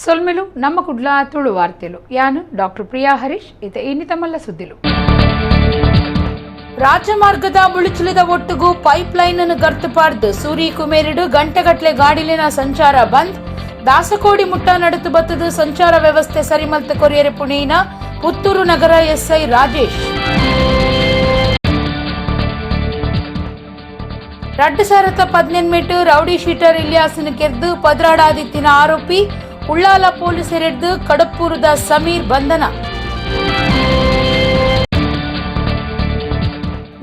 ಸೊಲ್ಮೆಲು ನಮ್ಮ ಕುಡ್ಲ ತುಳು ವಾರ್ತೆಲು. ಯಾನು ಡಾಕ್ಟರ್ ಪ್ರಿಯಾ ಹರೀಶ್. ಇತ ಇನ್ನಿತಮಲ್ಲ ಸುದ್ದಿಲು. ರಾಜಮಾರ್ಗದ ಮುಳುಚುಲಿದ ಒಟ್ಟುಗು ಪೈಪ್ ಲೈನ್ ಅನ್ನು ಗರ್ತು ಪಾಡ್ದು ಸೂರಿ ಕುಮೇರಿಡು ಗಂಟೆಗಟ್ಟಲೆ ಗಾಡಿಲಿನ ಸಂಚಾರ ಬಂದ್. ದಾಸಕೋಡಿ ಮುಟ್ಟ ನಡುತು ಬತ್ತದು ಸಂಚಾರ ವ್ಯವಸ್ಥೆ ಸರಿಮಲ್ತ ಕೊರಿಯರೆ ಪುಣೇನ ಪುತ್ತೂರು ನಗರ ಎಸ್ಐ ರಾಜೇಶ್. 2018 ರೌಡಿ ಶೀಟರ್ ಇಲಿಯಾಸನ ಕೆರ್ದು ಪದ್ರಾಡಾದಿತ್ತಿನ ಆರೋಪಿ ಉಳ್ಳಾಲ ಪೊಲೀಸರೆಡ್ದು ಕಡಪ್ಪೂರದ ಸಮೀರ್ ಬಂಧನ.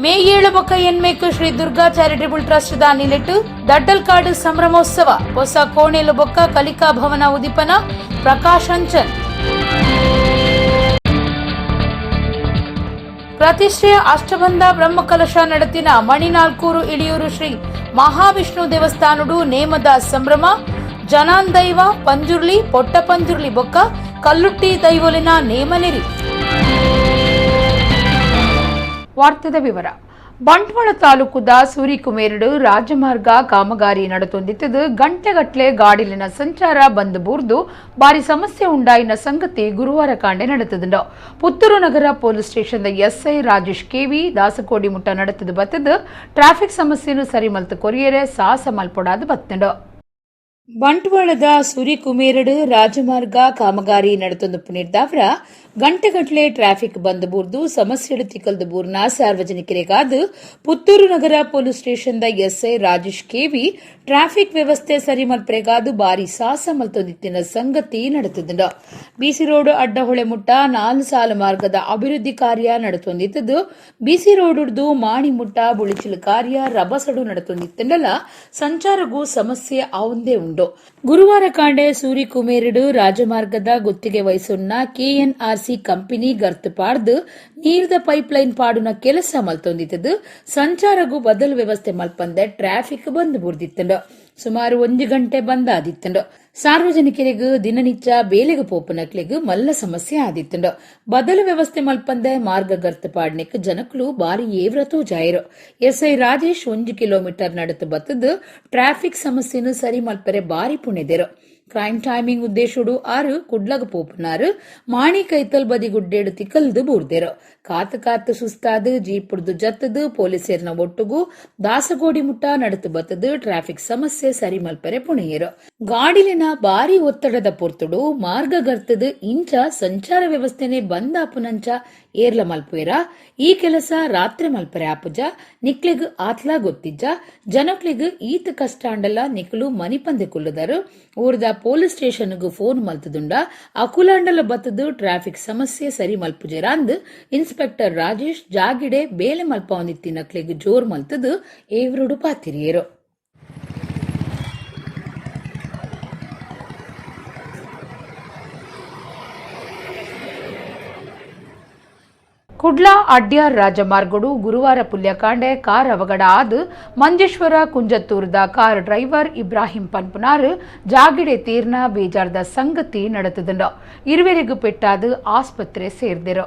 ಮೇ 7 ಬೊಕ್ಕ ಎನ್ಮೇಕು Shri Durga charitable trust the ನಿಲೆಟ್ಟು ದಡ್ಡಲ್ಕಾಡು ಸಂಭ್ರಮೋತ್ಸವ. ಹೊಸ ಕೋಣೆಲು ಬೊಕ್ಕ ಕಲಿಕಾ ಭವನ ಉದಿಪನ ಪ್ರಕಾಶ್ ಅಂಚನ್. ಪ್ರತಿಷ್ಠೆಯ ಅಷ್ಟಬಂಧ ಬ್ರಹ್ಮಕಲಶ ನಡೆತಿನ ಮಣಿನಾಲ್ಕೂರು ಇಳಿಯೂರು ಶ್ರೀ ಮಹಾವಿಷ್ಣು ದೇವಸ್ಥಾನಡು ನೇಮದ ಸಂಭ್ರಮ. ಜನಾಂದೈವ ಪಂಜುರ್ಲಿ ಪೊಟ್ಟ ಪಂಜುರ್ಲಿ ಬೊಕ್ಕ ಕಲ್ಲುಟ್ಟಿ ದೈವೊಲಿನ ನೇಮನೆರಿ. ವಾರ್ತೆದ ವಿವರ. ಬಂಟ್ವಾಳ ತಾಲೂಕುದ ಸೂರಿಕುಮೇರಡು ರಾಜಮಾರ್ಗ ಕಾಮಗಾರಿ ನಡೆತೊಂದಿತ್ತದು ಗಂಟೆಗಟ್ಟಲೆ ಗಾಡಿಲಿನ ಸಂಚಾರ ಬಂದ್ ಬೂರ್ದು ಬಾರಿ ಸಮಸ್ಯೆ ಉಂಡಾಯಿನ ಸಂಗತಿ ಗುರುವಾರ ಕಾಂಡೆ ನಡೆತದುಂಡು. ಪುತ್ತೂರು ನಗರ ಪೊಲೀಸ್ ಸ್ಟೇಷನ್ದ ಎಸ್ಐ ರಾಜೇಶ್ ಕೆವಿ ದಾಸಕೋಡಿ ಮುಟ್ಟ ನಡೆತದು ಬತ್ತದು ಟ್ರಾಫಿಕ್ ಸಮಸ್ಯೆನು ಸರಿ ಮಲ್ತು ಕೊರಿಯರೆ ಸಾಹಸ ಮಲ್ಪೊಡಾದು ಬತ್ತುಂಡು. ಬಂಟ್ವಾಳದ ಸೂರಿಕುಮೇರಡು ರಾಜಮಾರ್ಗ ಕಾಮಗಾರಿ ನಡೆತೊಂದು ಪುನಿರ್ದಾವ್ರ ಗಂಟೆಗಟ್ಟಲೆ ಟ್ರಾಫಿಕ್ ಬಂದ್ ಬೂರ್ದು ಸಮಸ್ಯೆಡು ತಿಕಲ್ದು ಬೂರ್ನ ಸಾರ್ವಜನಿಕರಿಗಾದ ಪುತ್ತೂರು ನಗರ ಪೊಲೀಸ್ ಸ್ಟೇಷನ್ದ ಎಸ್ಐ ರಾಜೇಶ್ ಕೆವಿ ಟ್ರಾಫಿಕ್ ವ್ಯವಸ್ಥೆ ಸರಿ ಮಲ್ಪರೆಗಾದು ಬಾರಿ ಸಾಹಸ ಮಲ್ತೊಂದಿತ್ತಿನ ಸಂಗತಿ ನಡೆತದುಂಡು. ಬಿಸಿ ರೋಡ್ ಅಡ್ಡಹೊಳೆ ಮುಟ್ಟ 4 ಸಾಲು ಮಾರ್ಗದ ಅಭಿವೃದ್ಧಿ ಕಾರ್ಯ ನಡೆತೊಂದಿತ್ತದು ಬಿಸಿ ರೋಡ್ ಮಾಣಿ ಮುಟ್ಟ ಬುಳಿಚಿಲು ಕಾರ್ಯ ರಭಸಡು ನಡೆತೊಂದಿತ್ತಂಡಲ ಸಂಚಾರಗೂ ಸಮಸ್ಯೆ ಆವಂದೇ ಉಂಡು. ಗುರುವಾರ ಕಾಂಡೆ ಸೂರಿಕುಮೇರಡು ರಾಜಮಾರ್ಗದ ಗುತ್ತಿಗೆ ವಹಿಸುನ್ನ ಕೆಎನ್ಆರ್ಸಿ ಕಂಪನಿ ಗರ್ತು ಪಾಡ್ದು ನೀರ್ದ ಪೈಪ್ಲೈನ್ ಪಾಡುನ ಕೆಲಸ ಮಲ್ತೊಂದಿತ್ತದು ಸಂಚಾರಗೂ ಬದಲು ವ್ಯವಸ್ಥೆ ಮಲ್ಪಂದೆ ಟ್ರಾಫಿಕ್ ಬಂದ್ ಬುರ್ದಿತ್ತಂಡು. ಸುಮಾರು 1 ಗಂಟೆ ಬಂದ್ ಆದಿತ್ತಂಡು. ಸಾರ್ವಜನಿಕರಿಗೂ ದಿನನಿತ್ಯ ಬೇಲೆಗೆ ಪೋಪುನಕ್ಲೆಗ್ ಮಲ್ಲ ಸಮಸ್ಯೆ ಆದಿತ್ತಂಡು. ಬದಲು ವ್ಯವಸ್ಥೆ ಮಲ್ಪಂದೆ ಮಾರ್ಗ ಗರ್ತು ಪಾಡ್ನೆಕ್ ಜನಕ್ಲು ಬಾರಿ ಏವ್ರ ತೋಜಾಯರು. ಎಸ್ಐ ರಾಜೇಶ್ 1 ಕಿಲೋಮೀಟರ್ ನಡತು ಬತ್ತದು ಟ್ರಾಫಿಕ್ ಸಮಸ್ಯೆನು ಸರಿ ಮಲ್ಪರೆ ಬಾರಿ ಪುಣೆದೆರು. ಕ್ರೈಮ್ ಟೈಮಿಂಗ್ ಉದ್ದೇಶುಡು ಆರು ಕುಡ್ಲಗ ಪೋಪುನಾರು ಮಾಣಿ ಕೈತಲ್ ಬದಿ ಗುಡ್ಡೇಡು ತಿಕ್ಕಲ್ದು ಬೂರ್ದೆರು. ಕಾತು ಕಾತು ಸುಸ್ತಾದು ಜೀಪುಡ್ದು ಜತ್ತದು ಪೊಲೀಸರ್ನ ಒಟ್ಟುಗು ದಾಸಗೋಡಿ ಮುಟ್ಟ ನಡತು ಬತ್ತದು ಟ್ರಾಫಿಕ್ ಸಮಸ್ಯೆ ಸರಿ ಮಲ್ಪರೆ ಪುಣೆಯರು. ಗಾಡಿಲಿನ ಬಾರಿ ಒತ್ತಡದ ಪೊರ್ತುಡು ಮಾರ್ಗ ಗರ್ತದು ಇಂಚ ಸಂಚಾರ ವ್ಯವಸ್ಥೆನೆ ಬಂದಾಪುನಂಚ ಏರ್ಲ ಮಲ್ಪುವೆರ. ಈ ಕೆಲಸ ರಾತ್ರಿ ಮಲ್ಪರೆ ಆಪುಜ. ನಿಕ್ಲೆಗ್ ಆತ್ಲಾ ಗೊತ್ತಿಜ್ಜ. ಜನಕ್ಲೆಗ್ ಈತ ಕಷ್ಟ ಅಂಡಲ ನಿಕ್ಲು ಮನಿಪಂದೆ ಕುಲ್ಲುದರು. ಊರ್ದ ಪೊಲೀಸ್ ಸ್ಟೇಷನ್ಗ್ ಫೋನ್ ಮಲ್ತದುಂಡ ಅಕುಲಾಂಡಲ ಬತ್ತದು ಟ್ರಾಫಿಕ್ ಸಮಸ್ಯೆ ಸರಿ ಮಲ್ಪುಜೆರಾಂದ್ ಇನ್ಸ್ಪೆಕ್ಟರ್ ರಾಜೇಶ್ ಜಾಗಿಡೆ ಬೇಲೆ ಮಲ್ಪವನಿತ್ತಿ ನಕ್ಲೆಗ್ ಜೋರ್ ಮಲ್ತದು ಏವ್ರುಡು ಪಾತಿರಿಯರು. ಕುಡ್ಲಾ ಅಡ್ಯಾರ್ ರಾಜಮಾರ್ಗಡು ಗುರುವಾರ ಪುಲ್ಯಕಾಂಡೆ ಕಾರ್ ಅವಘಡ ಆದ್ ಮಂಜೇಶ್ವರ ಕುಂಜತ್ತೂರ್ದ ಕಾರ್ ಡ್ರೈವರ್ ಇಬ್ರಾಹಿಂ ಪನ್ಪುನಾರ್ ಜಾಗಿಡೆ ತೀರ್ನ ಬೇಜಾರ್ದ ಸಂಗತಿ ನಡೆತದುಂಡು. ಇರುವೆರಿಗೂ ಪೆಟ್ಟಾದು ಆಸ್ಪತ್ರೆ ಸೇರ್ದಿರು.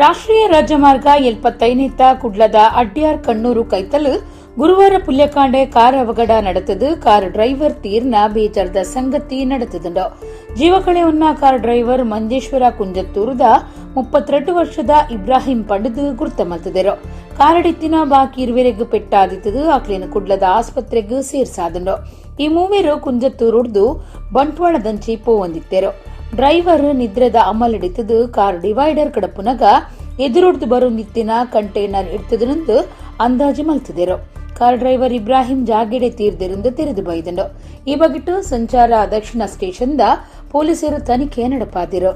ರಾಷ್ಟ್ರೀಯ ರಾಜಮಾರ್ಗ 75 ಕುಡ್ಲದ ಅಡ್ಯಾರ್ ಕಣ್ಣೂರು ಕೈತಲ್ ಗುರುವಾರ ಪುಲ್ಯಕಾಂಡೆ ಕಾರ್ ಅವಘಡ ನಡೆತದು ಕಾರ್ ಡ್ರೈವರ್ ತೀರ್ನ ಬೇಜಾರ್ದ ಸಂಗತಿ ನಡೆತದುಂಡು. ಜೀವಕಳೆಯನ್ನ ಕಾರ್ ಡ್ರೈವರ್ ಮಂಜೇಶ್ವರ ಕುಂಜತ್ತೂರುದ 32 ವರ್ಷದ ಇಬ್ರಾಹಿಂ ಪಂಡದು ಗುರ್ತ ಮಲ್ತದೆರು. ಕಾರಡಿತ್ತಿನ ಬಾಕಿ ಇರುವೆರೆಗ್ ಪೆಟ್ಟಾದಿತ್ತದು ಅಕ್ಲೇನು ಕುಡ್ಲದ ಆಸ್ಪತ್ರೆಗ್ ಸೇರ್ಸಾದುಂಡು. ಈ ಮೂವೆರು ಕುಂಜತ್ತೂರುಡ್ದು ಬಂಟ್ವಾಳದಂಚಿ ಪೋವಂದಿತ್ತೆರು. ಡ್ರೈವರ್ ನಿದ್ರೆದ ಅಮಲಿಡಿತದು ಕಾರ್ ಡಿವೈಡರ್ ಕಡಪುನಗ ಎದುರುಡ್ದು ಬರುಂದಿತ್ತಿನ ಕಂಟೈನರ್ ಇಡ್ತದನಂದು ಅಂದಾಜು ಮಲ್ತದೆರು. ಕಾರ್ ಡ್ರೈವರ್ ಇಬ್ರಾಹಿಂ ಜಾಗೆಡೆ ತೀರ್ದಿರಂದು ತೆರೆದು ಬೈದಂಡು. ಈ ಬಗಿಟ್ಟು ಸಂಚಾರ ದಕ್ಷಿಣ ಸ್ಟೇಷನ್ದ ಪೊಲೀಸರು ತನಿಖೆ ನಡಪಾದಿರು.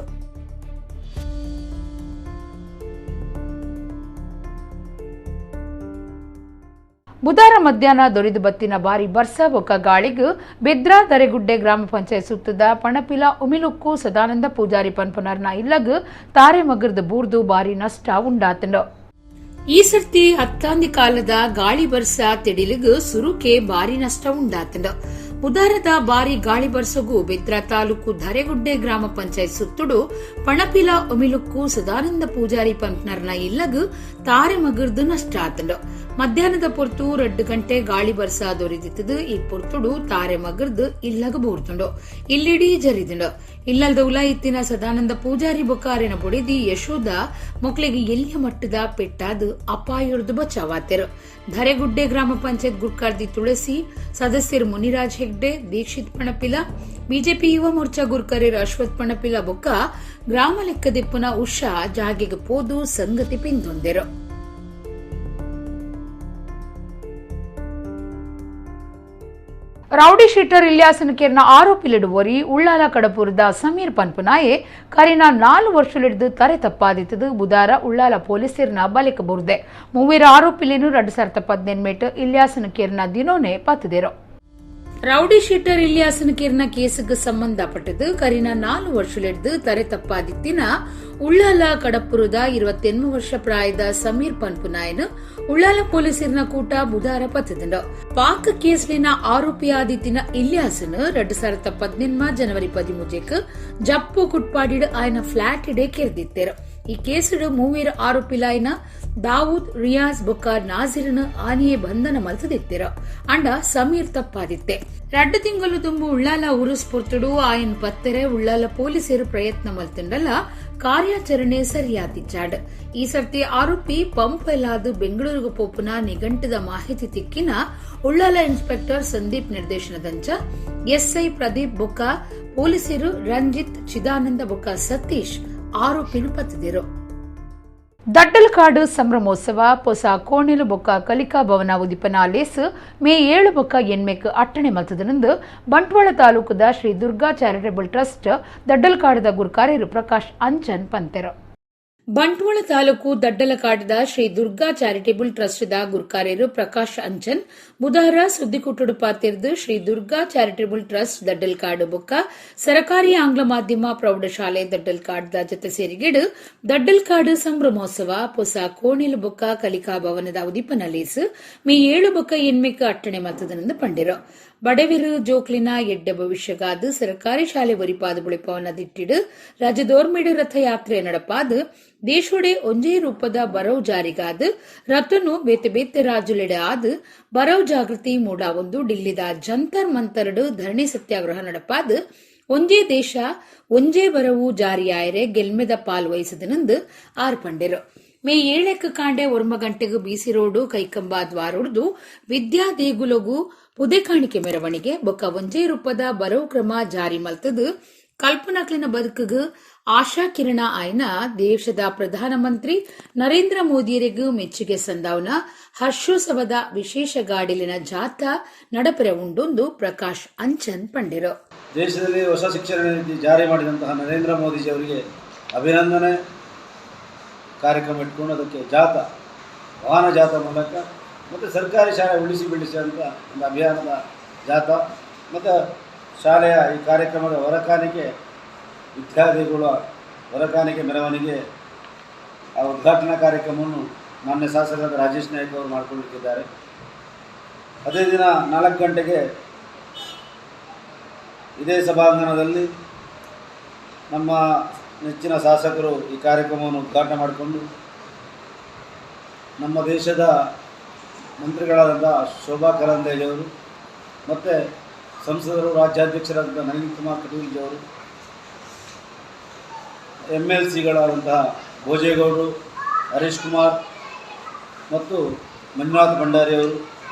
ಬುಧಾರ ಮಧ್ಯಾಹ್ನ ದೊರಿದು ಬತ್ತಿನ ಬಾರಿ ಬರ್ಸ ಬೊಕ್ಕ ಗಾಳಿಗು ಬೆದ್ರಾ ದರೆಗುಡ್ಡೆ ಗ್ರಾಮ ಪಂಚಾಯತ್ ಸುತ್ತದ ಪಣಪಿಲ ಉಮಿಲುಕ್ಕು ಸದಾನಂದ ಪೂಜಾರಿ ಪನ್ಪುನರ್ನ ಇಲ್ಲಗ್ ತಾರೆ ಮಗರ್ದ ಬೂರ್ದು ಬಾರಿ ನಷ್ಟ ಉಂಡಾತಂಡು. ಈ ಸರ್ತಿ ಹತ್ತಾಂದಿ ಕಾಲದ ಗಾಳಿ ಬರ್ಸ ತಿಡಿಲಿಗು ಸುರುಕೆ ಬಾರಿ ನಷ್ಟ ಉಂಡಾತಂಡು. ಬುಧಾರದ ಬಾರಿ ಗಾಳಿ ಬರ್ಸಗು ಬೆದ್ರಾ ತಾಲೂಕು ಧರೆಗುಡ್ಡೆ ಗ್ರಾಮ ಪಂಚಾಯತ್ ಸುತ್ತುಡು ಪಣಪಿಲ ಉಮಿಲುಕ್ಕು ಸದಾನಂದ ಪೂಜಾರಿ ಪಂಪ್ನರ್ನ ಇಲ್ಲಗು ತಾರೆ ಮಗರ್ದು ನಷ್ಟ ಆತಂಡು. ಮಧ್ಯಾಹ್ನದ ಪೊರ್ತು 2 ಗಂಟೆ ಗಾಳಿ ಬರ್ಸ ದೊರಿದಿತ್ತದು. ಈ ಪೊರ್ತುಡು ತಾರೆ ಮಗರ್ದು ಇಲ್ಲಗ ಬೂರ್ತುಂಡು, ಇಲ್ಲಿಡೀ ಜರಿದುಂಡು. ಇಲ್ಲಲ್ದ ಉಲ ಇತ್ತಿನ ಸದಾನಂದ ಪೂಜಾರಿ ಬೊಕ್ಕಾರಿನ ಬೊಡಿದಿ ಯಶೋಧ ಮೊಕ್ಲೆಗ್ ಎಲ್ಯ ಮಟ್ಟದ ಪೆಟ್ಟಾದ್ ಅಪಾಯೊಡ್ದು ಬಚಾವಾತೆರು. ಧರೆಗುಡ್ಡೆ ಗ್ರಾಮ ಪಂಚಾಯತ್ ಗುರ್ಕಾರ್ದಿ ತುಳಸಿ, ಸದಸ್ಯರು ಮುನಿರಾಜ್ ಹೆಗ್ಡೆ, ದೀಕ್ಷಿತ್ ಪಣಪಿಲ, ಬಿಜೆಪಿ ಯುವ ಮೋರ್ಚಾ ಗುರ್ಕರೇರ್ ಅಶ್ವಥ್ ಪಣಪಿಲ ಬೊಕ್ಕ ಗ್ರಾಮ ಲೆಕ್ಕದಿಪ್ಪುನ ಉಷಾ ಜಾಗೆಗೆ ಪೋದು ಸಂಗತಿ ಪಿಂದೊಂದೆರು. ರೌಡಿ ಶೀಟರ್ ಇಲ್ಯಾಸನ್ ಕೇರ್ನ ಆರೋಪಿಲಿಡುವರಿ ಉಳ್ಳಾಲ ಕಡಪುರದ ಸಮೀರ್ ಪನ್ಪುನಾಯೆ ಕರಿನ 4 ವರ್ಷಲಿಡ್ದು ತರೆ ತಪ್ಪಾದಿತ್ತದು ಬುಧಾರ ಉಳ್ಳಾಲ ಪೊಲೀಸರ್ನ ಬಲಿಕ ಬುರ್ದೆ. ಮೂವರ ಆರೋಪಿಲೇನು 2018 ಇಲ್ಯಾಸನ್ ಕೇರ್ನ ದಿನೋನೆ ಪತ್ತದಿರು. ರೌಡಿ ಶೀಟರ್ ಇಲ್ಯಾಸನ್ ಕೇರ್ನ ಕೇಸುಗೆ ಸಂಬಂಧಪಟ್ಟದು ಕರಿನ 4 ವರ್ಷಲಿಡ್ದು ತರೆ ತಪ್ಪಾದಿತ್ತಿನ ಉಳ್ಳಾಲ ಕಡಪುರದ 28 ವರ್ಷ ಪ್ರಾಯದ ಸಮೀರ್ ಪನ್ಪುನಾಯನ್ ಉಳ್ಳಾಲ ಪೊಲೀಸರ್ನ ಕೂಟ ಬುಧಾರ ಪತ್ತದಂಡು. ಪಾಕ್ ಕೇಸ್ಲಿನ ಆರೋಪಿ ಆದಿತ್ತಿನ ಇಲ್ಯಾಸನ್ 2018 ಜನವರಿ 13 ಜಪ್ಪು ಕುಟ್ಪಾಡಿಡ್ ಆಯನ ಫ್ಲಾಟ್ ಇಡೆ ಕೆರ್ದಿತ್ತೇರು. ಈ ಕೇಸುಡು ಮೂವೀರ ಆರೋಪಿಲಾಯನ ದಾವೂದ್, ರಿಯಾಜ್ ಬೊಕ್ಕ ನಾಜಿರನ್ ಆನಿಯೇ ಬಂಧನ ಮಲ್ತದಿತ್ತಿರು. ಅಂಡ ಸಮೀರ್ ತಪ್ಪಾದಿತ್ತೆ. 2 ತಿಂಗಳು ತುಂಬು ಉಳ್ಳಾಲ ಉರುಸ್ಪೊರ್ತುಡು ಆಯನ್ ಪತ್ತೆರೆ ಉಳ್ಳಾಲ ಪೊಲೀಸರು ಪ್ರಯತ್ನ ಮಲ್ತಂಡಲ್ಲ ಕಾರ್ಯಾಚರಣೆ ಸರಿಯಾದಿಚ್ಚಾಡ್. ಈ ಸರ್ತಿ ಆರೋಪಿ ಪಂಪ್ ಎಲ್ಲಾದು ಬೆಂಗಳೂರಿಗೆ ಪೋಪುನ ನಿಘಂಟದ ಮಾಹಿತಿ ತಿಕ್ಕಿನ ಉಳ್ಳಾಲ ಇನ್ಸ್ಪೆಕ್ಟರ್ ಸಂದೀಪ್ ನಿರ್ದೇಶನದಂಚ ಎಸ್ಐ ಪ್ರದೀಪ್ ಬೊಕ್ಕ ಪೊಲೀಸರು ರಂಜಿತ್, ಚಿದಾನಂದ ಬೊಕ್ಕ ಸತೀಶ್ ಆರೋಪಿನ ಪತ್ತದಿರು. ದಡ್ಡಲ್ಕಾಡು ಸಂಭ್ರಮೋತ್ಸವ ಪೊಸ ಕೋಣೆಲು ಬೊಕ್ಕ ಕಲಿಕಾ ಭವನ ಉದಿಪನ ಲೇಸ್ ಮೇ 7 ಬೊಕ್ಕ ಎನ್ಮೆಕ್ ಅಟ್ಟಣೆ ಮಲ್ತದನಂದು ಬಂಟ್ವಾಳ ತಾಲೂಕುದ Shri Durga charitable trust ದಡ್ಡಲ್ಕಾಡದ ಗುರ್ಕಾರ್ಯರು Prakash Anchan ಪಂತೆರು. Bantwal taluk ದಡ್ಡಲಕಾಡದ Shri Durga charitable ಟ್ರಸ್ಟ್ದ ಗುರ್ಕಾರ್ಯರು Prakash Anchan ಬುಧವಾರ ಸುದ್ದಿಕೂಟಡು ಪಾತಿರ್ದು ಶ್ರೀ ದುರ್ಗಾ ಚಾರಿಟೇಬಲ್ ಟ್ರಸ್ಟ್ ದಡ್ಡಲ್ಕಾಡು ಬೊಕ್ಕ ಸರಕಾರಿ ಆಂಗ್ಲ ಮಾಧ್ಯಮ ಪ್ರೌಢಶಾಲೆ ದಡ್ಡಲ್ಕಾಡ್ದ ಜೊತೆ ಸೇರಿಗೆಡು ದಡ್ಡಲ್ಕಾಡು ಸಂಭ್ರಮೋತ್ಸವ ಪೊಸ ಕೋಣಿಲು ಬೊಕ್ಕ ಕಲಿಕಾ ಭವನದ ಉದಿಪನ ಲೇಸ್ ಮೇ 7 ಬೊಕ್ಕ ಎನ್ಮೆಕ್ ಅಟ್ಟಣೆ ಮಲ್ತದನೆಂದು ಪಂಡಿರು. ಬಡವಿರು ಜೋಕ್ಲಿನ ಎಡ್ಡೆ ಭವಿಷ್ಯಗಾದು ಸರ್ಕಾರಿ ಶಾಲೆ ಒರಿಪಾದು ಬುಳಿಪವನ ದಿಟ್ಟಿಡು ರಾಜ್ಯದೋರ್ಮಿಡು ರಥಯಾತ್ರೆ ನಡಪಾದು ದೇಶೋಡೆ ಒಂಜೇ ರೂಪದ ಬರವು ಜಾರಿಗಾದು ರಥನು ಬೇತೆ ಬೇತೆ ರಾಜ್ಯಲೆಡೆ ಆದು ಬರವು ಜಾಗೃತಿ ಮೂಡಾವೊಂದು ಡಿಲ್ಲಿದ ಜಂತರ್ ಮಂತರ್ಡು ಧರಣಿ ಸತ್ಯಾಗ್ರಹ ನಡಪಾದು ಒಂಜೇ ದೇಶ ಒಂಜೇ ಬರವು ಜಾರಿಯಾಯರೆ ಗೆಲ್ಮೆದ ಪಾಲ್ ವಹಿಸದನೆಂದು ಆರ್ ಪಂಡಿರು. ಮೇ 7 ಕಾಂಡೆ 9 ಗಂಟೆಗೆ ಬಿಸಿ ರೋಡು ಕೈಕಂಬ ದ್ವಾರೊಡ್ದು ವಿದ್ಯಾ ದೇಗುಲಗು ಪುದೆ ಕಾಣಿಕೆ ಮೆರವಣಿಗೆ ಬೊಕ್ಕ ಒಂಜೇ ರೂಪದ ಬರವು ಕ್ರಮ ಜಾರಿ ಮಲ್ತದು ಕಲ್ಪನಾಕ್ಲಿನ ಬದುಕುಗು ಆಶಾ ಕಿರಣ ಆಯ್ನ ದೇಶದ ಪ್ರಧಾನಮಂತ್ರಿ ನರೇಂದ್ರ ಮೋದಿಯರಿಗೂ ಮೆಚ್ಚುಗೆ ಸಂದಾವನ ಹರ್ಷೋತ್ಸವದ ವಿಶೇಷ ಗಾಡಿಲಿನ ಜಾಥಾ ನಡಪರೆ ಉಂಡೊಂದು ಪ್ರಕಾಶ್ ಅಂಚನ್ ಪಂಡಿರು. ದೇಶದಲ್ಲಿ ಹೊಸ ಶಿಕ್ಷಣ ನೀತಿ ಜಾರಿ ಮಾಡಿದಂತಹ ನರೇಂದ್ರ ಮೋದಿಜಿ ಅವರಿಗೆ ಅಭಿನಂದನೆ ಕಾರ್ಯಕ್ರಮ ಇಟ್ಕೊಂಡು ಅದಕ್ಕೆ ಜಾಥಾ, ವಾಹನ ಜಾಥಾ ಮೂಲಕ ಮತ್ತು ಸರ್ಕಾರಿ ಶಾಲೆ ಉಳಿಸಿ ಬೆಳೆಸಿ ಅಂತ ಒಂದು ಅಭಿಯಾನದ ಜಾಥಾ ಮತ್ತು ಶಾಲೆಯ ಈ ಕಾರ್ಯಕ್ರಮದ ಹೊರಕಾಣಿಕೆ ವಿದ್ಯಾರ್ಥಿಗಳ ಹೊರಕಾಣಿಕೆ ಮೆರವಣಿಗೆ ಆ ಉದ್ಘಾಟನಾ ಕಾರ್ಯಕ್ರಮವನ್ನು ಮಾನ್ಯ ಶಾಸಕರಾದ ರಾಜೇಶ್ ನಾಯ್ಕ ಅವರು ಮಾಡಿಕೊಳ್ಳುತ್ತಿದ್ದಾರೆ. ಅದೇ ದಿನ 4 ಗಂಟೆಗೆ ಇದೇ ಸಭಾಂಗಣದಲ್ಲಿ ನಮ್ಮ ನೆಚ್ಚಿನ ಶಾಸಕರು ಈ ಕಾರ್ಯಕ್ರಮವನ್ನು ಉದ್ಘಾಟನೆ ಮಾಡಿಕೊಂಡು ನಮ್ಮ ದೇಶದ ಮಂತ್ರಿಗಳಾದಂಥ ಶೋಭಾ ಕರಂದ್ಲಾಜೆಯವರು ಮತ್ತು ಸಂಸದರು ರಾಜ್ಯಾಧ್ಯಕ್ಷರಾದಂಥ ನಳಿನ್ ಕುಮಾರ್ ಕಟೀಲ್ಜಿಯವರು, MLCಗಳಾದಂತಹ ಭೋಜೇಗೌಡರು, ಹರೀಶ್ ಕುಮಾರ್ ಮತ್ತು ಮಂಜುನಾಥ್ ಭಂಡಾರಿಯವರು,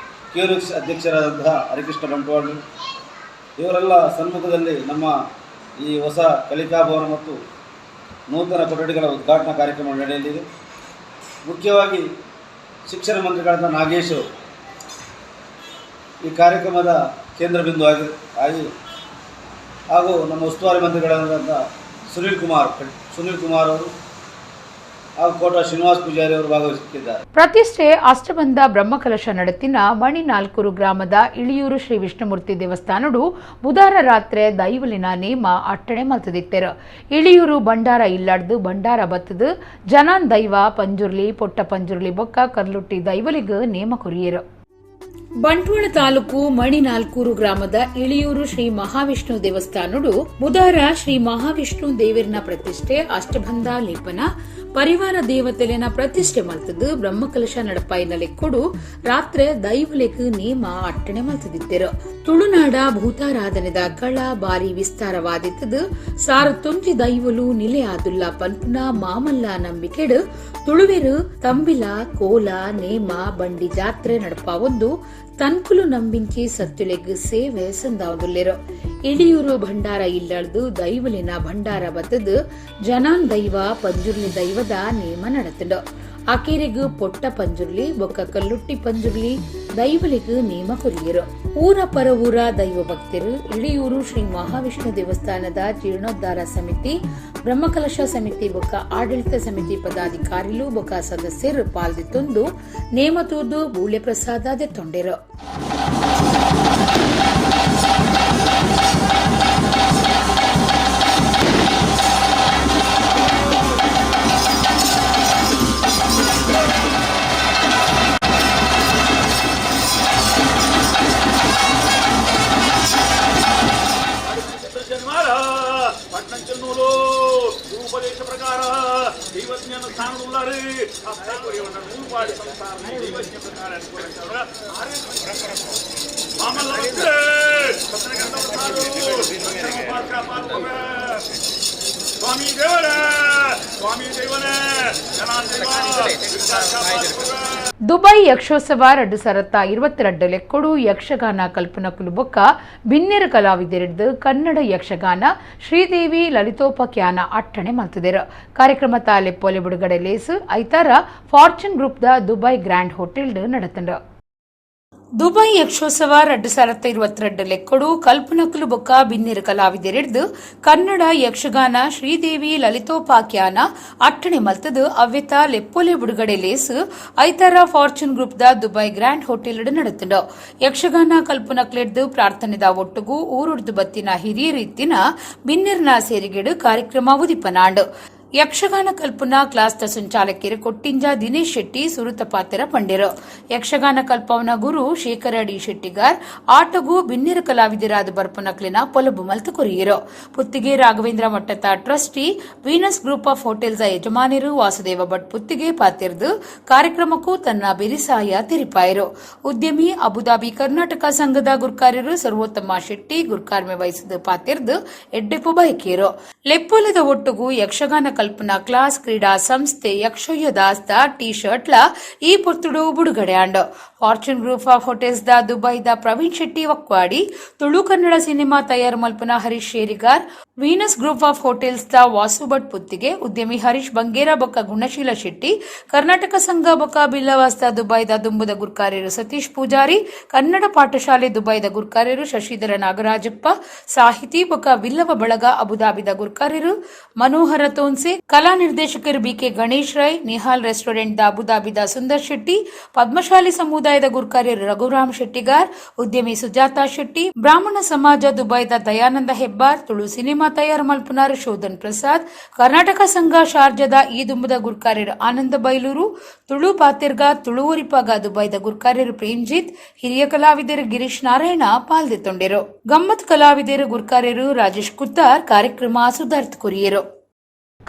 ಕೆರೂಕ್ಸ್ ಅಧ್ಯಕ್ಷರಾದಂತಹ ಹರಿಕೃಷ್ಣ ಬಂಟ್ವಾಳರು ಇವರೆಲ್ಲ ಸನ್ಮುಖದಲ್ಲಿ ನಮ್ಮ ಈ ಹೊಸ ಕಲಿಕಾ ಭವನ ಮತ್ತು ನೂತನ ಕೊಠಡಿಗಳ ಉದ್ಘಾಟನಾ ಕಾರ್ಯಕ್ರಮ ನಡೆಯಲಿದೆ. ಮುಖ್ಯವಾಗಿ ಶಿಕ್ಷಣ ಮಂತ್ರಿಗಳಾದ ನಾಗೇಶ್ ಅವರು ಈ ಕಾರ್ಯಕ್ರಮದ ಕೇಂದ್ರ ಬಿಂದು ಆಗಿ ಹಾಗೂ ನಮ್ಮ ಉಸ್ತುವಾರಿ ಮಂತ್ರಿಗಳಾದಂಥ ಸುನೀಲ್ ಕುಮಾರ್ ಅವರು ಹಾಗೂ ಕೋಟ ಶ್ರೀನಿವಾಸ್ ಪೂಜಾರಿ ಅವರು ಭಾಗವಹಿಸುತ್ತಿದ್ದಾರೆ. ಪ್ರತಿಷ್ಠೆ ಅಷ್ಟಬಂಧ ಬ್ರಹ್ಮಕಲಶ ನಡತಿನ ಮಣಿನಾಲ್ಕೂರು ಗ್ರಾಮದ ಇಳಿಯೂರು ಶ್ರೀ ವಿಷ್ಣುಮೂರ್ತಿ ದೇವಸ್ಥಾನಡು ಬುಧವಾರ ರಾತ್ರಿ ದೈವಲಿನ ನೇಮ ಅಟ್ಟಣೆ ಮಲ್ತದಿತ್ತೆರು. ಇಳಿಯೂರು ಭಂಡಾರ ಇಲ್ಲಾಡ್ದು ಭಂಡಾರ ಬತ್ತದು ಜನಾನ್ ದೈವ ಪಂಜುರ್ಲಿ ಪೊಟ್ಟ ಪಂಜುರ್ಲಿ ಬೊಕ್ಕ ಕರ್ಲುಟ್ಟಿ ದೈವಲಿಗ್ ನೇಮ ಕೊರಿಯರು. ಬಂಟ್ವಾಳ ತಾಲೂಕು ಮಣಿನಾಲ್ಕೂರು ಗ್ರಾಮದ ಇಳಿಯೂರು ಶ್ರೀ ಮಹಾವಿಷ್ಣು ದೇವಸ್ಥಾನಡು ಬುಧವಾರ ಶ್ರೀ ಮಹಾವಿಷ್ಣು ದೇವರನ ಪ್ರತಿಷ್ಠೆ ಅಷ್ಟಬಂಧ ಲೇಪನ ಪರಿವಾರ ದೇವತೆಲೆನ ಪ್ರತಿಷ್ಠೆ ಮಲ್ತದು ಬ್ರಹ್ಮಕಲಶ ನಡಪಾಯಿನ ಲೆಕ್ಕೊಡು ರಾತ್ರೆ ದೈವಲೆಗ್ ನೇಮ ಅಟ್ಟಣೆ ಮಲ್ತದಿತ್ತೆರು. ತುಳುನಾಡ ಭೂತಾರಾಧನೆದ ಕಳ ಬಾರಿ ವಿಸ್ತಾರವಾದಿತ್ತದು ಸಾರತ್ತೊಂಜಿ ದೈವಲು ನಿಲೆ ಆದುಲ್ಲ ಪನ್ಪುನ ಮಾಮಲ್ಲ ನಂಬಿಕೆಡು ತುಳುವೆರು ತಂಬಿಲ ಕೋಲ ನೇಮ ಬಂಡಿ ಜಾತ್ರೆ ನಡಪಾವೊಂದು ತನ್ಕುಲು ನಂಬಿಂಚಿ ಸತ್ತುಲೆಗ್ ಸೇವೆ ಸಂದಾವದುಲ್ಲೆರು. ಇಳಿಯೂರು ಭಂಡಾರ ಇಲ್ಲಳ್ದು ದೈವಲಿನ ಭಂಡಾರ ಬತ್ತದು ಜನಾನ್ ದೈವ ಪಂಜುರ್ಲಿ ದೈವದ ನೇಮ ನಡತುಂಡು. ಅಕೇರಿಗು ಪೊಟ್ಟ ಪಂಜುರ್ಲಿ ಬೊಕ್ಕ ಕಲ್ಲುಟ್ಟಿ ಪಂಜುರ್ಲಿ ದೈವಲಿಗ್ ನೇಮ ಕೊರಿಯರು. ಊರ ಪರ ಊರ ದೈವ ಭಕ್ತರು ಇಳಿಯೂರು ಶ್ರೀ ಮಹಾವಿಷ್ಣು ದೇವಸ್ಥಾನದ ಜೀರ್ಣೋದ್ಧಾರ ಸಮಿತಿ, ಬ್ರಹ್ಮಕಲಶ ಸಮಿತಿ ಬೊಕ್ಕ ಆಡಳಿತ ಸಮಿತಿ ಪದಾಧಿಕಾರಿಲು ಬೊಕ್ಕ ಸದಸ್ಯರು ಪಾಲ್ದಿತ್ತೊಂದು ನೇಮ ತೂದು ಬೂಳೆ ಪ್ರಸಾದ ದೆತ್ತೊಂಡೆರು. ದುಬೈ ಯಕ್ಷೋತ್ಸವ 2022 ಲೆಕ್ಕೊಡು ಯಕ್ಷಗಾನ ಕಲ್ಪನಕುಲು ಬೊಕ್ಕ ಬಿನ್ನೆರು ಕಲಾವಿದರಿದ್ದು ಕನ್ನಡ ಯಕ್ಷಗಾನ ಶ್ರೀದೇವಿ ಲಲಿತೋಪಾಖ್ಯಾನ ಅಟ್ಟಣೆ ಮಲ್ತುದೆರು. ಕಾರ್ಯಕ್ರಮ ತಾಲೆಪ್ಪೊಲೆ ಬಿಡುಗಡೆ ಲೇಸು ಐತಾರ fortune group the Dubai grand hotel ನಡತಂಡು. ದುಬೈ ಯಕ್ಷೋತ್ಸವ 2022 ಲೆಕ್ಕೊಡು ಕಲ್ಪನಕುಲು ಬೊಕ್ಕ ಬಿನ್ನೆರು ಕಲಾವಿದರಿಡ್ದು ಕನ್ನಡ ಯಕ್ಷಗಾನ ಶ್ರೀದೇವಿ ಲಲಿತೋಪಾಖ್ಯಾನ ಅಟ್ಟಣೆ ಮಲ್ತದು ಅವ್ಯತ ಲೆಪ್ಪೊಲೆ ಬಿಡುಗಡೆ ಲೇಸು ಐತಾರ fortune group the Dubai grand hotel ನಡತುಂಡು. ಯಕ್ಷಗಾನ ಕಲ್ಪನಕ್ಲೆಡ್ದು ಪ್ರಾರ್ಥನೆದ ಒಟ್ಟುಗು ಊರುಡ್ದು ಬತ್ತಿನ ಹಿರಿಯರಿತ್ತಿನ ಬಿನ್ನೆರ್ನ ಸೇರಿಗೆಡು ಕಾರ್ಯಕ್ರಮ ಉದಿಪನಾಂಡು. ಯಕ್ಷಗಾನ ಕಲ್ಪನಾ ಕ್ಲಾಸ್ದ ಸಂಚಾಲಕರು ಕೊಟ್ಟಿಂಜ ದಿನೇಶ್ ಶೆಟ್ಟಿ ಸುರುತ ಪಾತ್ರ ಪಂಡೆರು. ಯಕ್ಷಗಾನ ಕಲ್ಪವನ ಗುರು ಶೇಖರ ಡಿ ಶೆಟ್ಟಿಗಾರ್ ಆಟಗು ಬಿನ್ನೆರು ಕಲಾವಿದರಾದ ಬರ್ಪನಕ್ಲಿನ ಪೊಲಬು ಮಲ್ತು ಕೊರಿಯರು. ಪುತ್ತಿಗೆ ರಾಘವೇಂದ್ರ ಮಟ್ಟದ trustee Venus group of hotels ಯಜಮಾನರು ವಾಸುದೇವ ಭಟ್ ಪುತ್ತಿಗೆ ಪಾತಿರ್ದು ಕಾರ್ಯಕ್ರಮಕ್ಕೂ ತನ್ನ ಬೆರಿಸಾಯ ತೆರಿಪಾಯರು. ಉದ್ಯಮಿ ಅಬುದಾಬಿ ಕರ್ನಾಟಕ ಸಂಘದ ಗುರ್ಕಾರ್ಯರು ಸರ್ವೋತ್ತಮ ಶೆಟ್ಟಿ ಗುರ್ಕಾರ್ಮೆ ವಹಿಸಿದ ಪಾತಿರ್ದು ಎಡ್ಡೆಪು ಬಯಕಿಯರು. ಲೆಪ್ಪೊಲದ ಒಟ್ಟುಗು ಯಕ್ಷಗಾನ ಕಲ್ಪನಾ ಕ್ಲಾಸ್ ಕ್ರೀಡಾ ಸಂಸ್ಥೆ ಯಕ್ಷೋಯದಾಸ್ದ ಟಿ ಶರ್ಟ್ ಲ ಈ ಪೊರ್ತುಡು ಬುಡುಗಡೆ and. Fortune group of hotels the ದುಬೈದ ಪ್ರವೀಣ್ ಶೆಟ್ಟಿ ವಕ್ವಾಡಿ, ತುಳು ಕನ್ನಡ ಸಿನಿಮಾ ತಯಾರು ಮಲ್ಪನ Harish Sherigar, Venus group of hotels the Vasu Bhat Puttige, ಉದ್ಯಮಿ ಹರೀಶ್ ಬಂಗೇರ ಬೊಕ್ಕ ಗುಣಶೀಲ ಶೆಟ್ಟಿ, ಕರ್ನಾಟಕ ಸಂಘ ಬೊಕ್ಕ ಬಿಲ್ಲವಾಸ್ದ ದುಬೈದ ದುಂಬುದ ಗುರ್ಕಾರ್ಯರು ಸತೀಶ್ ಪೂಜಾರಿ, ಕನ್ನಡ ಪಾಠಶಾಲೆ ದುಬೈದ ಗುರ್ಕಾರ್ಯರು ಶಶಿಧರ ನಾಗರಾಜಪ್ಪ, ಸಾಹಿತಿ ಬೊಕ್ಕ ಬಿಲ್ಲವ ಬಳಗ ಅಬುದಾಬಿದ ಗುರ್ಕಾರ್ಯರು ಮನೋಹರ ತೋನ್ಸೆ, ಕಲಾ ನಿರ್ದೇಶಕರು BK Ganesh Rai, Nihal restaurant the ಅಬುದಾಬಿದ ಸುಂದರ್ ಶೆಟ್ಟಿ, ಪದ್ಮಶಾಲಿ ಸಮುದಾಯದ ಗುರ್ಕಾರ್ಯರು ರಘುರಾಮ್ ಶೆಟ್ಟಿಗಾರ್, ಉದ್ಯಮಿ ಸುಜಾತಾ ಶೆಟ್ಟಿ, ಬ್ರಾಹ್ಮಣ ಸಮಾಜ ದುಬೈದ ದಯಾನಂದ ಹೆಬ್ಬಾರ್, ತುಳು ಸಿನಿಮಾ ತಯಾರು ಮಲ್ಪುನಾರ್ ಶೋಧನ್ ಪ್ರಸಾದ್, ಕರ್ನಾಟಕ ಸಂಘ ಶಾರ್ಜದ ಈ ದುಂಬುದ ಗುರ್ಕಾರ್ಯರು ಆನಂದ ಬೈಲೂರು, ತುಳು ಪಾತಿರ್ಗ ತುಳು ಉರಿಪಾಗ ದುಬೈದ ಗುರ್ಕಾರ್ಯರು ಪ್ರೇಮ್ಜಿತ್, ಹಿರಿಯ ಕಲಾವಿದರು ಗಿರೀಶ್ ನಾರಾಯಣ ಪಾಲ್ದೆತ್ತೊಂಡೆರು. ಗಮ್ಮತ್ ಕಲಾವಿದರು ಗುರ್ಕಾರ್ಯರು ರಾಜೇಶ್ ಕುತ್ತಾರ್ ಕಾರ್ಯಕ್ರಮ ಸುಧಾರ್ಥ ಕೊರಿಯರು.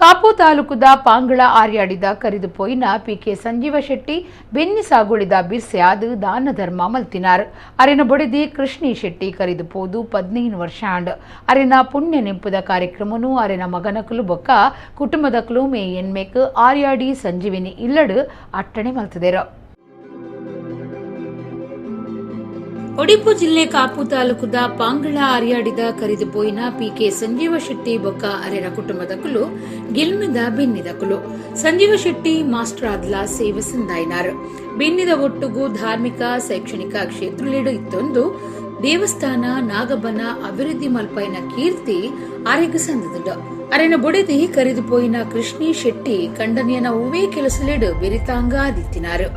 ಕಾಪು ತಾಲೂಕುದ ಪಾಂಗಳ ಆರ್ಯಾಡಿದ ಕರಿದು ಪೋಯಿನ ಪಿಕೆ ಸಂಜೀವ ಶೆಟ್ಟಿ ಬೆನ್ನಿ ಸಾಗುಳಿದ ಬಿರ್ಸೆ ಆದು ದಾನ ಧರ್ಮ ಮಲ್ತಿನಾರ್. ಅರೆನ ಬೊಡೆದಿ ಕೃಷ್ಣಿ ಶೆಟ್ಟಿ ಕರಿದು ಪೋದು 15 ವರ್ಷ ಆಂಡ್. ಅರೆನ ಪುಣ್ಯ ನೆಂಪುದ ಕಾರ್ಯಕ್ರಮನು ಅರೆನ ಮಗನಕುಲು ಬೊಕ್ಕ ಕುಟುಂಬದಕುಲು ಮೇ ಎನ್ಮೇಕ್ ಆರ್ಯಾಡಿ ಸಂಜೀವಿನಿ ಇಲ್ಲಡು ಅಟ್ಟಣೆ ಮಲ್ತದೆರು. ಒಡಿಪು ಜಿಲ್ಲೆ ಕಾಪು ತಾಲೂಕುದ ಪಾಂಗಳ ಆರ್ಯಾಡಿದ ಕರಿದು ಪೋಯಿನ ಪಿಕೆ ಸಂಜೀವ ಶೆಟ್ಟಿ ಬೊಕ್ಕ ಅರೆನ ಕುಟುಂಬದಕುಲು ಗಿಲ್ಮೆದ ಬೆನ್ನಿದಕುಲು. ಸಂಜೀವ ಶೆಟ್ಟಿ ಮಾಸ್ಟರ್ ಆದ್ಲ ಸೇವೆ ಸಂದಾಯಿನಾರ್. ಬೆನ್ನಿದ ಒಟ್ಟುಗು ಧಾರ್ಮಿಕ ಶೈಕ್ಷಣಿಕ ಕ್ಷೇತ್ರಲೇಡು ಇತ್ತೊಂದು ದೇವಸ್ಥಾನ ನಾಗಬನ ಅಭಿವೃದ್ಧಿ ಮಲ್ಪೈನ ಕೀರ್ತಿ ಅರೆಗ್ ಸಂದದುಂಡು. ಅರೆನ ಬೊಡೆದಿ ಕರಿದು ಪೋಯಿನ ಕೃಷ್ಣಿ ಶೆಟ್ಟಿ ಕಂಡನಿಯನ ಹೂವೇ ಕೆಲಸಲೇಡು ಬೆರಿತಾಂಗ ಆದಿತ್ತಿನಾರು.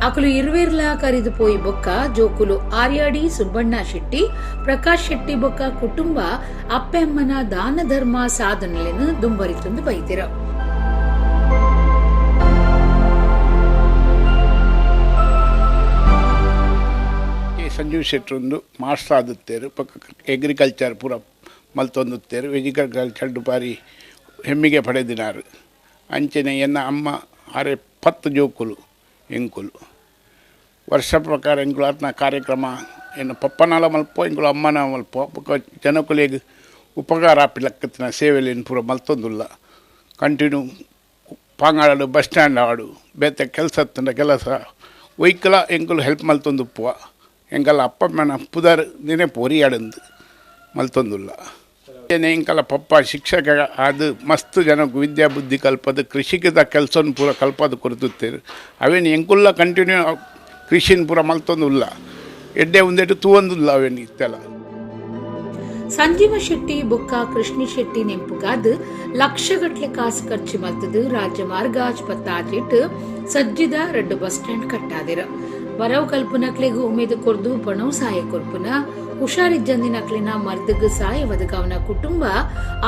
ಅಕಲು ಇರುವೇರ್ಲ ಕರಿದು ಪೋಯಿ ಬೊಕ್ಕ ಜೋಕುಲು ಆರ್ಯಾಡಿ ಸುಬ್ಬಣ್ಣ ಶೆಟ್ಟಿ, ಪ್ರಕಾಶ್ ಶೆಟ್ಟಿ ಬೊಕ್ಕ ಕುಟುಂಬ ಅಪ್ಪೆಮ್ಮನ ದಾನ ಧರ್ಮ ಸಾಧನೆಯನ್ನು ದುಂಬರಿತಂದು ಬೈತಿರು. ಸಂಜೀವ್ ಶೆಟ್ಟಿ ಒಂದು ಮಾಸ್ಟರ್ ಆದುತ್ತೇರು, ಪಕ್ಕ ಅಗ್ರಿಕಲ್ಚರ್ ಪೂರ ಮಲ್ತೊಂದುತ್ತೇರು, ವೆಜಿಕಲ್ಚರ್ ಬಾರಿ ಹೆಮ್ಮಿಗೆ ಪಡೆದಿನಾರು. ಅಂಚನೆ ಎನ್ನ ಅಮ್ಮ ಅರೆ 10 ಜೋಕುಲು ಎಂಕುಲು ವರ್ಷ ಪ್ರಕಾರ ಎಂಕುಲು ಆತ್ನ ಕಾರ್ಯಕ್ರಮ ಎನ್ನ ಪಪ್ಪನಾಲ ಮಲ್ಪೋ ಎಂಕುಲು ಅಮ್ಮನ ಮಲ್ಪೋ ಬೊಕ್ಕ ಜನಕುಲೆಗ್ ಉಪಕಾರ ಆಪಿಲಕ್ಕತ್ತಿನ ಸೇವೆಲೇನು ಪೂರ ಮಲ್ತೊಂದುಲ್ಲ ಕಂಟಿನ್ಯೂ ಪಾಂಗಾಡಲು ಬಸ್ ಸ್ಟ್ಯಾಂಡ್ ಆಡು ಬೇತೆ ಕೆಲಸ ಹತ್ತಂಡ ಕೆಲಸ ಒಯ್ಕಲ ಎಂಕುಲು ಹೆಲ್ಪ್ ಮಲ್ತೊಂದುಪ್ಪುವ ಎಂಕಲ ಅಪ್ಪಮ್ಮನ ಪುದರ್ ನೆನೆಪು ಒರಿಯಾಡಂದು ಮಲ್ತೊಂದುಲ್ಲ. ಎಂಕಲ ಪಪ್ಪ ಶಿಕ್ಷಕ ಅದು ಮಸ್ತ್ ಜನಕ್ಕೆ ವಿದ್ಯಾ ಬುದ್ಧಿ ಕಲ್ಪದ ಕೃಷಿಕದ ಕೆಲಸನ ಪೂರ ಕಲ್ಪದ ಕೊರತುತ್ತೇರು ಅವೇನು ಎಂಕುಲ್ಲ ಕಂಟಿನ್ಯೂ ಕೃಷಿನ ಪೂರ ಮಲ್ತೊಂದುಲ್ಲ ಎಡ್ಡೆ ಒಂದೆಟ್ಟು ತೂವೊಂದುಲ್ಲ ಅವೇನು ಇತ್ತೆಲ್ಲ. ಸಂಜೀವ ಶೆಟ್ಟಿ ಬೊಕ್ಕ ಕೃಷ್ಣ ಶೆಟ್ಟಿ ನೆಂಪುಗಾದ್ ಲಕ್ಷಗಟ್ಲೆ ಕಾಸು ಖರ್ಚು ಮಲ್ತದು ರಾಜ್ಯ ಮಾರ್ಗ ಆಸ್ಪತ್ತಾಚಿಟ್ಟು ಸಜ್ಜಿದ 2 ಬಸ್ ಸ್ಟ್ಯಾಂಡ್ ಕಟ್ಟಾದಿರ. ಬರವು ಕಲ್ಪನಕ್ಲೆಗ್ ಉಮೇದು ಕೊರ್ದು ಪಣವು ಸಾಯ ಕೊರ್ಪುನ ಹುಷಾರಿಜ್ಜಂದಿನಕ್ಲಿನ ಮರ್ದಗ್ ಸಾಯ ಒದಗಾವನ ಕುಟುಂಬ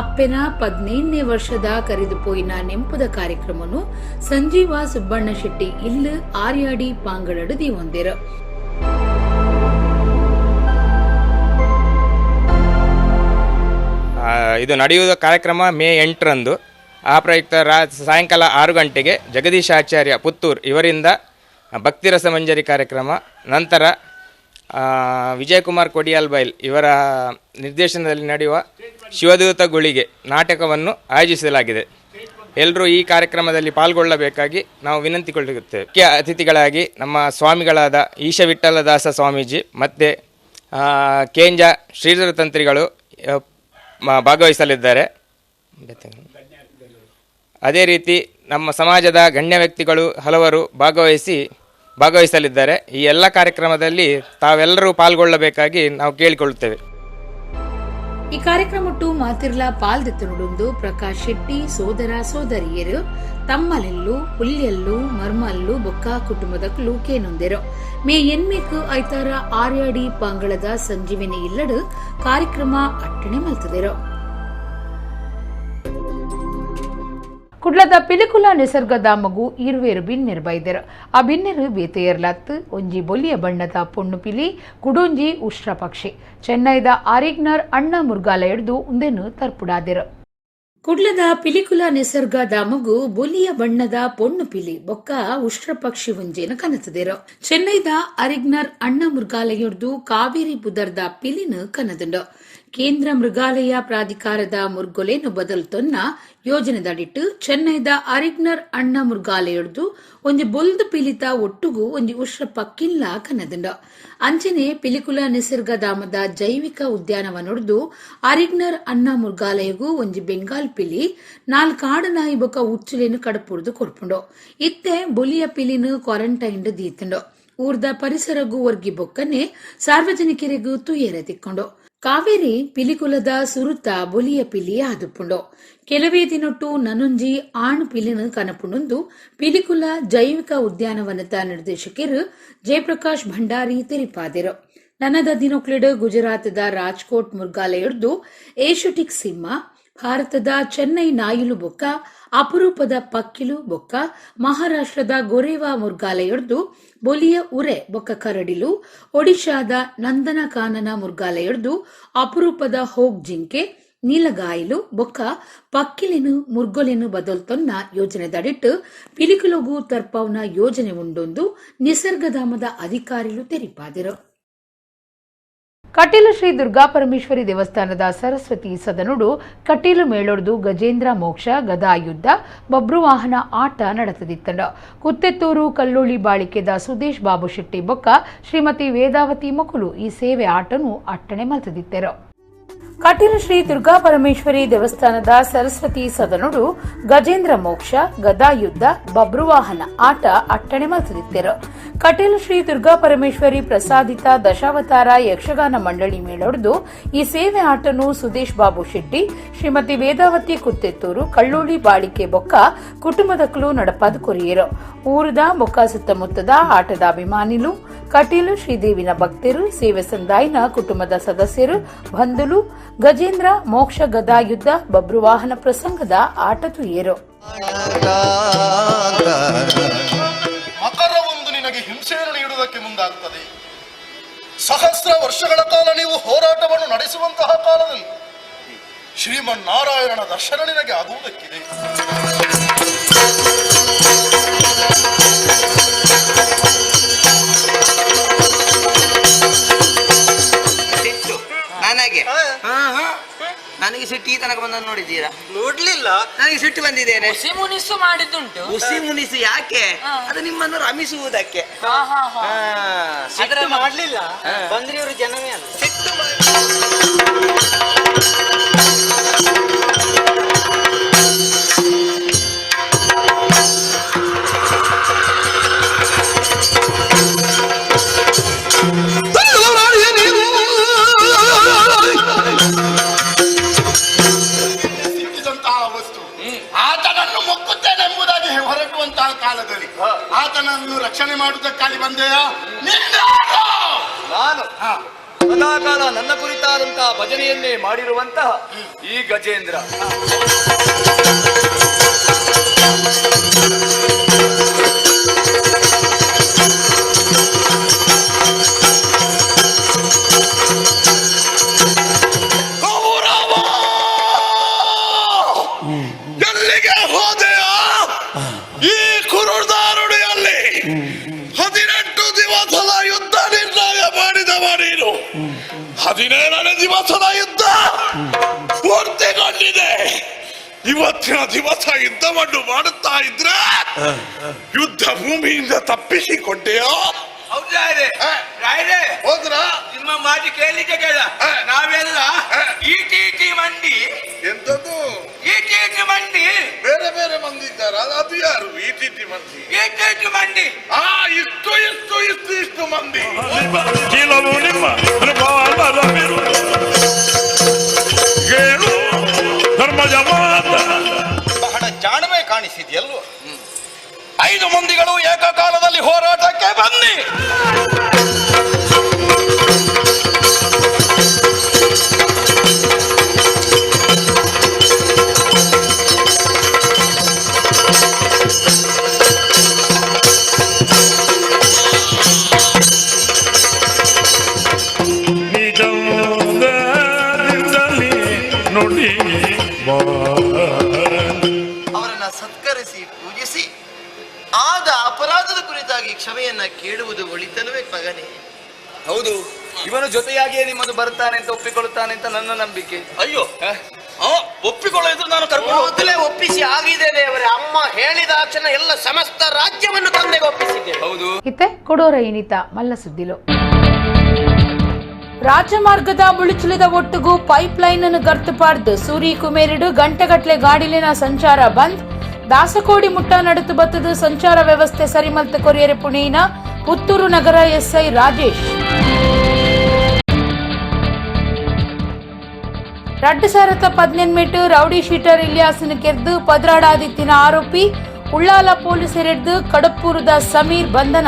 ಅಪ್ಪೆನ 15ನೇ ವರ್ಷದ ಕರೆದು ಪೋಯಿನ ನೆಂಪುದ ಕಾರ್ಯಕ್ರಮನು ಸಂಜೀವ ಸುಬ್ಬಣ್ಣ ಶೆಟ್ಟಿ ಇಲ್ಲು ಆರ್ಯಾಡಿ ಪಾಂಗಳಡು ದೀವೊಂದಿರ. ಇದು ನಡೆಯುವ ಕಾರ್ಯಕ್ರಮ ಮೇ 8ರಂದು. ಆ ಪ್ರಯುಕ್ತ ಸಾಯಂಕಾಲ 6 ಗಂಟೆಗೆ ಜಗದೀಶ ಆಚಾರ್ಯ ಪುತ್ತೂರ್ ಇವರಿಂದ ಭಕ್ತಿರಸ ಮಂಜರಿ ಕಾರ್ಯಕ್ರಮ, ನಂತರ ವಿಜಯಕುಮಾರ್ ಕೊಡಿಯಾಲ್ ಬೈಲ್ ಇವರ ನಿರ್ದೇಶನದಲ್ಲಿ ನಡೆಯುವ ಶಿವದೂತ ಗುಳಿಗೆ ನಾಟಕವನ್ನು ಆಯೋಜಿಸಲಾಗಿದೆ. ಎಲ್ಲರೂ ಈ ಕಾರ್ಯಕ್ರಮದಲ್ಲಿ ಪಾಲ್ಗೊಳ್ಳಬೇಕಾಗಿ ನಾವು ವಿನಂತಿಕೊಳ್ಳುತ್ತೇವೆ. ಮುಖ್ಯ ಅತಿಥಿಗಳಾಗಿ ನಮ್ಮ ಸ್ವಾಮಿಗಳಾದ ಈಶವಿಠಲದಾಸ ಸ್ವಾಮೀಜಿ ಮತ್ತು ಕೇಂಜ ಶ್ರೀಧರ ತಂತ್ರಿಗಳು ಭಾಗವಹಿಸಲಿದ್ದಾರೆ. ಅದೇ ರೀತಿ ನಮ್ಮ ಸಮಾಜದ ಗಣ್ಯ ವ್ಯಕ್ತಿಗಳು ಹಲವರು ಭಾಗವಹಿಸಲಿದ್ದಾರೆ. ಈ ಎಲ್ಲ ಕಾರ್ಯಕ್ರಮದಲ್ಲಿ ತಾವೆಲ್ಲರೂ ಪಾಲ್ಗೊಳ್ಳಬೇಕಾಗಿ ನಾವು ಕೇಳಿಕೊಳ್ಳುತ್ತೇವೆ. ಈ ಕಾರ್ಯಕ್ರಮಟ್ಟು ಮಾತಿರ್ಲಾ ಪಾಲ್ದೆತ್ತನುಡುಂದು ಪ್ರಕಾಶ್ ಶೆಟ್ಟಿ ಸೋದರ ಸೋದರಿಯರು ತಮ್ಮಲೆಲ್ಲು ಪುಲ್ಯಲ್ಲು ಮರ್ಮಲ್ಲು ಬೊಕ್ಕ ಕುಟುಂಬದ ಲೂಕೇನೊಂದಿರು. ಮೇ ಎನ್ಮೇಕು ಐತಾರ ಆರ್ಯಾಡಿ ಪಾಂಗಳದ ಸಂಜೀವಿನಿ ಇಲ್ಲಡು ಕಾರ್ಯಕ್ರಮ ಅಟ್ಟಣೆ ಮಲ್ತದಿರು. ಕುಡ್ಲದ ಪಿಲಿಕುಲ ನಿಸರ್ಗಧಾಮಗು ಇರುವೇರು ಬಿನ್ನೆರು ಬೈದರು. ಆ ಬಿನ್ನೆರು ಬೇತೆಯರ್ಲತ್ತು ಒಂಜಿ ಬೊಲಿಯ ಬಣ್ಣದ ಪೊಣ್ಣು ಪಿಲಿ ಕುಡೊಂಜಿ ಉಷ್ಟ್ರ ಪಕ್ಷಿ ಚೆನ್ನೈದ ಆರಿಗ್ನರ್ ಅಣ್ಣ ಮುರ್ಗಾಲ ಹಿಡಿದು ಉಂದೆನು ತರ್ಪುಡಾದಿರು. ಕುಡ್ಲದ ಪಿಲಿಕುಲ ನಿಸರ್ಗಧಾಮಗು ಬೊಲಿಯ ಬಣ್ಣದ ಪೊಣ್ಣು ಪಿಲಿ ಬೊಕ್ಕ ಉಷ್ಟ್ರ ಪಕ್ಷಿ ಒಂಜೇನು ಕನತದಿರು. ಚೆನ್ನೈದ ಅರಿಗ್ನರ್ ಅಣ್ಣ ಮೃಗಾಲಯೊಡ್ದು ಕಾವೇರಿ ಬುದರ್ದ ಪಿಲಿನ ಕನದುಂಡು. ಕೇಂದ್ರ ಮೃಗಾಲಯ ಪ್ರಾಧಿಕಾರದ ಮುರ್ಗೊಲೆನು ಬದಲ್ತೊನ್ನ ಯೋಜನೆದಡಿಟ್ಟು ಚೆನ್ನೈದ ಅರಿಗ್ನರ್ ಅಣ್ಣ ಮೃಗಾಲಯೊಡ್ದು ಒಂಜಿ ಬೊಲ್ದು ಪಿಲಿತ ಒಟ್ಟುಗು ಒಂಜಿ ಉಷ್ಟ್ರ ಪಕ್ಕಿಲ್ಲ ಕನದುಂಡು. ಅಂಚನೆ ಪಿಲಿಕುಲ ನಿಸರ್ಗಧಾಮದ ಜೈವಿಕ ಉದ್ಯಾನವನೊಡ್ದು ಅರಿಗ್ನರ್ ಅಣ್ಣ ಮೃಗಾಲಯಗೂ ಒಂಜಿ ಬೆಂಗಾಲ್ ಪಿಲಿ 4 ಆಡು ನಾಯಿ ಬೊಕ್ಕ ಉಚ್ಚುಲೇನು ಕಡಪುರ್ದು ಕೊರ್ಪುಂಡು. ಇತ್ತೆ ಬೊಲಿಯ ಪಿಲಿನು ಕ್ವಾರಂಟೈನ್ ದೀತುಂಡು. ಊರ್ದ ಪರಿಸರಗೂ ವರ್ಗಿ ಬೊಕ್ಕನೆ ಸಾರ್ವಜನಿಕರಿಗೂ ತುಯೆರೆ ತಿಕ್ಕೊಂಡು. ಕಾವೇರಿ ಪಿಲಿಕುಲದ ಸುರುತ ಬೊಲಿಯ ಪಿಲಿ ಆದುಪುಂಡು. ಕೆಲವೇ ದಿನೊಟ್ಟು ನನೊಂಜಿ ಆಣ್ ಪಿಲಿನ ಕನಪುಂಡೊಂದು ಪಿಲಿಕುಲ ಜೈವಿಕ ಉದ್ಯಾನವನದ ನಿರ್ದೇಶಕರು ಜಯಪ್ರಕಾಶ್ ಭಂಡಾರಿ ತೆರಿಪಾದಿರು. ನನದ ದಿನೊಕ್ಲೆಡ್ ಗುಜರಾತದ ರಾಜ್ಕೋಟ್ ಮೃಗಾಲಯೊಡ್ದು ಏಷ್ಯಾಟಿಕ್ ಸಿಂಹ, ಭಾರತದ ಚೆನ್ನೈ ನಾಯಿಲು ಬೊಕ್ಕ ಅಪರೂಪದ ಪಕ್ಕಿಲು ಬೊಕ್ಕ, ಮಹಾರಾಷ್ಟ್ರದ ಗೊರೇವಾ ಮೃಗಾಲಯೊಡ್ದು ಬೊಲಿಯ ಉರೆ ಬೊಕ್ಕ ಕರಡಿಲು, ಒಡಿಶಾದ ನಂದನಕಾನನ ಮೃಗಾಲಯೊಡ್ದು ಅಪರೂಪದ ಹೋಗ್ ಜಿಂಕೆ, ನೀಲಗಾಯಿಲು ಬೊಕ್ಕ ಪಕ್ಕಿಲೆನು ಮುರ್ಗೊಲೆನು ಬದಲ್ತೊನ್ನ ಯೋಜನೆದಡಿಟ್ಟು ಪಿಲಿಕುಲೊಗು ತರ್ಪವ್ನ ಯೋಜನೆ ಉಂಡೊಂದು ನಿಸರ್ಗಧಾಮದ ಅಧಿಕಾರಿಲು ತೆರಿಪಾದಿರು. ಕಟೀಲು ಶ್ರೀ ದುರ್ಗಾ ಪರಮೇಶ್ವರಿ ದೇವಸ್ಥಾನದ ಸರಸ್ವತಿ ಸದನುಡು ಕಟೀಲು ಮೇಳೊಡ್ದು ಗಜೇಂದ್ರ ಮೋಕ್ಷ ಗದಾಯುದ್ಧ ಬಬ್ರುವಾಹನ ಆಟ ನಡೆತದಿತ್ತಂಡು. ಕುತ್ತೆತ್ತೂರು ಕಲ್ಲೋಳಿ ಬಾಳಿಕೆದ ಸುದೇಶ್ ಬಾಬು ಶೆಟ್ಟಿ ಬೊಕ್ಕ ಶ್ರೀಮತಿ ವೇದಾವತಿ ಮಕುಲು ಈ ಸೇವೆ ಆಟನು ಅಟ್ಟಣೆ ಮಲ್ತದಿತ್ತೆರು. ಕಟೀಲು ಶ್ರೀ ದುರ್ಗಾ ಪರಮೇಶ್ವರಿ ದೇವಸ್ಥಾನದ ಸರಸ್ವತಿ ಸದನುಡು ಗಜೇಂದ್ರ ಮೋಕ್ಷ ಗದಾಯುದ್ಧ ಬಬ್ರುವಾಹನ ಆಟ ಅಟ್ಟಣೆ ಮಲ್ತದಿತ್ತೆರು. ಕಟೀಲು ಶ್ರೀ ದುರ್ಗಾ ಪರಮೇಶ್ವರಿ ಪ್ರಸಾದಿತ ದಶಾವತಾರ ಯಕ್ಷಗಾನ ಮಂಡಳಿ ಮೇಳೊಡ್ದು ಈ ಸೇವೆ ಆಟನು ಸುದೇಶ್ ಬಾಬು ಶೆಟ್ಟಿ, ಶ್ರೀಮತಿ ವೇದಾವತಿ ಕುತ್ತೆತ್ತೂರು, ಕಳ್ಳೋಳಿ ಬಾಳಿಕೆ ಬೊಕ್ಕ ಕುಟುಂಬದಕ್ಕಲು ನಡಪಾದ ಕೊರಿಯರು. ಊರದ ಬೊಕ್ಕ ಸುತ್ತಮುತ್ತದ ಆಟದ ಅಭಿಮಾನಿಲು, ಕಟೀಲು ಶ್ರೀದೇವಿನ ಭಕ್ತರು, ಸೇವೆ ಸಂದಾಯಿನ ಕುಟುಂಬದ ಸದಸ್ಯರು ಬಂಧುಲು ಗಜೇಂದ್ರ ಮೋಕ್ಷ ಗದಾಯುದ್ಧ ಬಬ್ರುವಾಹನ ಪ್ರಸಂಗದ ಆಟ ತುಯೇರು. ಮಕರವೊಂದು ನಿನಗೆ ಹಿಂಸೆಯನ್ನು ನೀಡುವುದಕ್ಕೆ ಮುಂದಾಗುತ್ತದೆ. ಸಹಸ್ರ ವರ್ಷಗಳ ಕಾಲ ನೀವು ಹೋರಾಟವನ್ನು ನಡೆಸುವಂತಹ ಕಾಲದಲ್ಲಿ ಶ್ರೀಮನ್ನಾರಾಯಣನ ದರ್ಶನ ನಿನಗೆ ಆಗುವುದಕ್ಕಿದೆ. ನನಗೆ ಸಿಟ್ಟು ಈ ತನಕ ಬಂದದ್ದು ನೋಡಿದ್ದೀರಾ? ನೋಡ್ಲಿಲ್ಲ. ನನಗೆ ಸಿಟ್ಟು ಬಂದಿದ್ದೇನೆ. ಹುಸಿ ಮುನಿಸು ಮಾಡಿದ್ದುಂಟು. ಹುಸಿ ಮುನಿಸು ಯಾಕೆ? ಅದು ನಿಮ್ಮನ್ನು ರಮಿಸುವುದಕ್ಕೆ. ಅದರ ಮಾಡ್ಲಿಲ್ಲ ಬಂದ್ರೆ ಇವರು ಜನವೇ ಅಲ್ಲ. ಸಿಟ್ಟು ಸಿಕ್ಕಿದಂತಹ ವಸ್ತು ಆತನನ್ನು ಮೊಕ್ಕುತ್ತೇನೆಂಬುದಾಗಿ ಹೊರಟುವಂತಹ ಕಾಲದಲ್ಲಿ ಆತನನ್ನು ರಕ್ಷಣೆ ಮಾಡುವುದಕ್ಕಾಗಿ ಬಂದೆಯಾ? ನಾನು ಸದಾಕಾಲ ನನ್ನ ಕುರಿತಾದಂತಹ ಭಜನೆಯನ್ನೇ ಮಾಡಿರುವಂತಹ ಈ ಗಜೇಂದ್ರ. ಎಲ್ಲಿಗೆ ಹೋದೆಯಾ? ಈ ಕುರುದಾರುಡಿಯಲ್ಲಿ 18 ದಿವಸದ ಯುದ್ಧ ನಿರ್ಣಯ ಮಾಡಿದವ ನೀನು. 17ನೇ ದಿವಸದ ಯುದ್ಧ ಪೂರ್ತಿಗೊಂಡಿದೆ. ಇವತ್ತಿನ ದಿವಸ ಯುದ್ಧವನ್ನು ಮಾಡುತ್ತಾ ಇದ್ರೆ ಯುದ್ಧ ಭೂಮಿಯಿಂದ ತಪ್ಪಿಸಿಕೊಂಡೆಯೋ? ಹೋದ್ರ ನಿಮ್ಮ ಮಾತು ಕೇಳಲಿಕ್ಕೆ ಕೇಳ ನಾವೆಲ್ಲ ಈಟಿ ಮಂದಿ. ಎಂತದ್ದು? ಈಟಿ ಮಂದಿ. ಬೇರೆ ಬೇರೆ ಮಂದಿ ಇದ್ದಾರೆ. ಅದು ಯಾರು ಈಟಿ ಮಂದಿ? ಈಟಿ ಮಂದಿ. ಆ ಇಷ್ಟು ಇಷ್ಟು ಇಷ್ಟು ಇಷ್ಟು ಮಂದಿ. ಬಹಳ ಜಾಣ್ಮೆ ಕಾಣಿಸಿದೆಯಲ್ವ? 5 ಮಂದಿಗಳು ಏಕಕಾಲದಲ್ಲಿ ಹೋರಾಟಕ್ಕೆ ಬನ್ನಿ. ಅವರನ್ನ ಸತ್ಕರಿಸಿ ಪೂಜಿಸಿ ಆದ ಅಪರಾಧದ ಕುರಿತಾಗಿ ಕ್ಷಮೆಯನ್ನ ಕೇಳುವುದು ಒಳಿತನವೇ ಮಗನೇ. ಹೌದು, ಇವನು ಜೊತೆಯಾಗಿಯೇ ನಿಮ್ಮದು ಬರ್ತಾನೆ ಅಂತ ಒಪ್ಪಿಕೊಳ್ಳುತ್ತಾನೆ ಅಂತ ನನ್ನ ನಂಬಿಕೆ. ಅಯ್ಯೋ, ಒಪ್ಪಿಕೊಳ್ಳಿದ್ರು ನಾನು ಕರ್ಕೊಂಡು ಮೊದಲೇ ಒಪ್ಪಿಸಿ ಆಗಿದ್ದೇನೆ. ಅವರೇ ಅಮ್ಮ ಹೇಳಿದ ಕ್ಷಣ ಎಲ್ಲ ಸಮಸ್ತ ರಾಜ್ಯವನ್ನು ತಂದೆಗೆ ಒಪ್ಪಿಸಿದ್ದೇನೆ. ಹೌದು. ಇತ್ತೆ ಕೊಡೋರ ಇನಿತ ಮಲ್ಲ ಸುದ್ದಿಲು. ರಾಜಮಾರ್ಗದ ಮುಳುಚುಲಿದ ಒಟ್ಟುಗೂ ಪೈಪ್ ಲೈನ್ ಅನ್ನು ಗರ್ತು ಸೂರಿ ಕುಮೇರಿಡು ಗಂಟೆಗಟ್ಟಲೆ ಗಾಡಿಲಿನ ಸಂಚಾರ ಬಂದ್. ದಾಸಕೋಡಿ ಮುಟ್ಟ ನಡುತು ಬತ್ತದ ಸಂಚಾರ ವ್ಯವಸ್ಥೆ ಸರಿಮಲ್ತ ಕೊರಿಯರೆ ಪುಣೆಯಿನ ಪುತ್ತೂರು ನಗರ ಎಸ್ಐ ರಾಜೇಶ್. 2018 ರೌಡಿ ಶೀಟರ್ ಇಲಿಯಾಸನ ಕೆರ್ದು ಪದ್ರಾಡಾದಿತ್ತಿನ ಆರೋಪಿ ಉಳ್ಳಾಲ ಪೊಲೀಸರೆಡ್ದು ಕಡಪ್ಪೂರದ ಸಮೀರ್ ಬಂಧನ.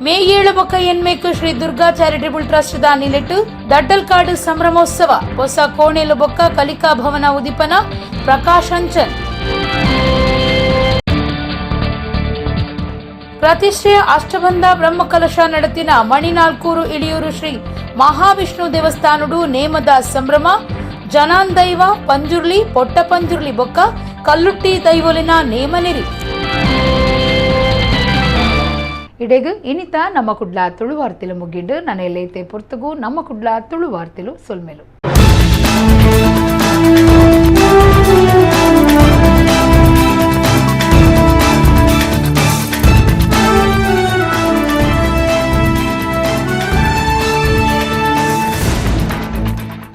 ಮೇ 7 ಬೊಕ್ಕ ಎನ್ಮೇಕು Shri Durga charitable trust the ನಿಲೆಟ್ಟು ದಡ್ಡಲ್ಕಾಡು ಸಂಭ್ರಮೋತ್ಸವ. ಹೊಸ ಕೋಣೆಲು ಬೊಕ್ಕ ಕಲಿಕಾ ಭವನ ಉದಿಪನ ಪ್ರಕಾಶ್ ಅಂಚನ್. ಪ್ರತಿಷ್ಠೆಯ ಅಷ್ಟಬಂಧ ಬ್ರಹ್ಮಕಲಶ ನಡೆತಿನ ಮಣಿನಾಲ್ಕೂರು ಇಳಿಯೂರು ಶ್ರೀ ಮಹಾವಿಷ್ಣು ದೇವಸ್ಥಾನಡು ನೇಮದ ಸಂಭ್ರಮ. ಜನಾನ್ ದೈವ ಪಂಜುರ್ಲಿ ಪೊಟ್ಟ ಪಂಜುರ್ಲಿ ಬೊಕ್ಕ ಕಲ್ಲುಟ್ಟಿ ದೈವೊಲಿನ ನೇಮನೆರಿ. ಇಡೆಗು ಇನಿತ ನಮ್ಮ ಕುಡ್ಲ ತುಳುವಾರ್ತಿಲು ಮುಗಿಂಡು. ನನೆಯಲ್ಲೈತೆ ಪೊರ್ತುಗು ನಮ್ಮ ಕುಡ್ಲ ತುಳುವಾರ್ತಿಲು ಸೊಲ್ಮೆಲು.